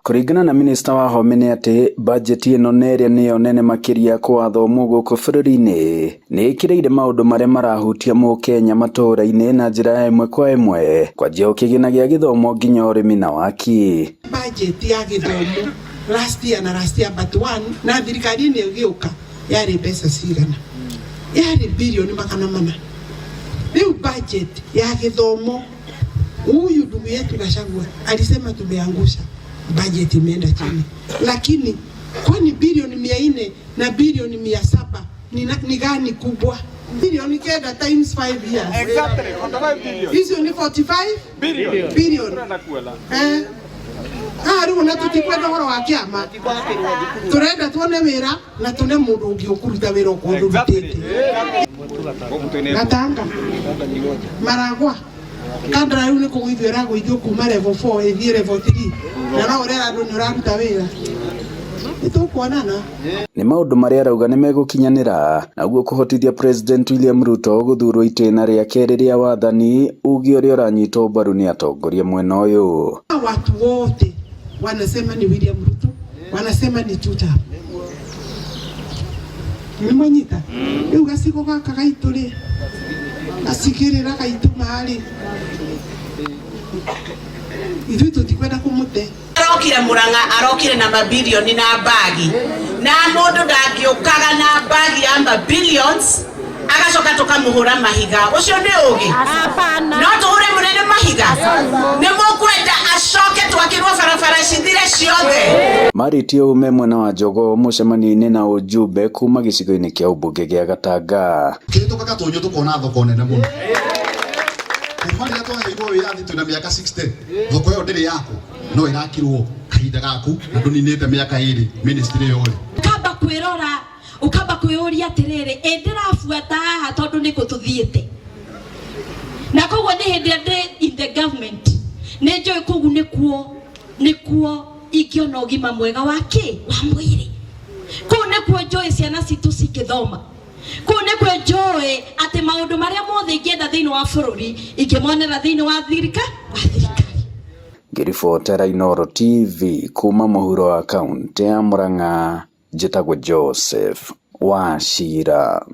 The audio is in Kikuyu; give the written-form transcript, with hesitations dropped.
Kũringana na minista Wahome nĩ atĩ bajeti ĩno na ĩrĩa nĩyo nene makĩria kũwathomwo gũkũ bũrũri-inĩ nĩ ĩkĩrĩire maũndũ marĩa marahutia mũkenya matũũra-inĩ na njĩra ya ĩmwe kwa ĩmwe kwanjia o kĩgĩna gĩa gĩthomo nginya ũrĩmi na waki. Budget ya gĩthomo last year na last year but one na thirikari ĩno ĩgĩũka yarĩ mbeca cigana? Yarĩ bilioni 400. Rĩu budget ya gĩthomo, huyu ndugu yetu Gachagua alisema tumeangusha budget, imeenda chini, lakini kwani bilioni 400 na bilioni 700 ni gani kubwa? 9 bilioni times 5 years. Exactly, 45 billion. Hizo ni 45 Billion. billion. Turenda kuela. Ah, rĩu ona tũtikwenda ũhoro wa kĩama, tũrenda tuone wĩra na tune mũndũ ũngĩ ũkũruta wĩra okorwo ndũrutĩte. Gatanga Maragwa kandara rĩu nĩ kũgũithio ĩragũithio kuma level 4 ĩthiĩ level 3, na no ũrera andũ nĩ ũraruta wĩra. Nĩ tũkuonana. Nĩ maũndũ marĩa arauga nĩ megũkinyanĩra na ũguo kũhotithia President William Ruto gũthurwo itĩna rĩa kerĩ rĩa wathani, uge ũrĩa ũranyitwo mbaru nĩ atongoria mwena ũyũ. Watu wote wanasema ni William Ruto, wanasema ni tuta. Nĩ mwanyita rĩu gacigo gaka gaitũ rĩ, gacigĩrĩra gaitũ marĩ ithuĩ tũtikwenda kũmũte. Arokire Murang'a, arokire na mabilioni na bagi, na mundu ndangĩũkaga na bagi ya mabillions agacoka tukamuhura mahiga. Ucio nĩ ũgĩ? No tũhure mũnene mahiga? Nĩ mũkwenda acoke twakĩrwo barabara cithire ciothe? Marĩtie ũũ me mwena wa Jogoo mũcemanio-inĩ na ujumbe kuma gĩcigo-inĩ kĩa ũmbunge gĩa Gatanga. Kĩhĩtũka Gatũnyũ tũkona thoko nene mũno. Kuma rĩrĩa twaheirwo wĩyathi twĩna mĩaka 60, thoko ĩyo ndĩrĩ yaku no ĩrakirwo kahinda gaku na ndũninĩte mĩaka 2 ministry ĩyo rĩ. Ũkamba kwĩrora, ũkamba kwĩyũria atĩrĩrĩ, ĩ ndĩrabuata haha tondũ nĩkũ tũthiĩte? Na koguo nĩ hĩndĩ ĩrĩa ndĩ in the government, nĩ njũĩ kũu nĩkuo ingĩona ũgima mwega wa kĩ wa mwĩrĩ, kũu nĩkuo njũĩ ciana citũ cingĩthoma, kũu nĩkuo njũĩ atĩ maũndũ marĩa mothe ingĩenda thĩinĩ wa bũrũri ingĩmonera thĩinĩ wa thirikari. Ngĩribotera Inooro TV kuma mũhuro wa kaũntĩ ya Murang'a, njĩtagwo Joseph Wachira.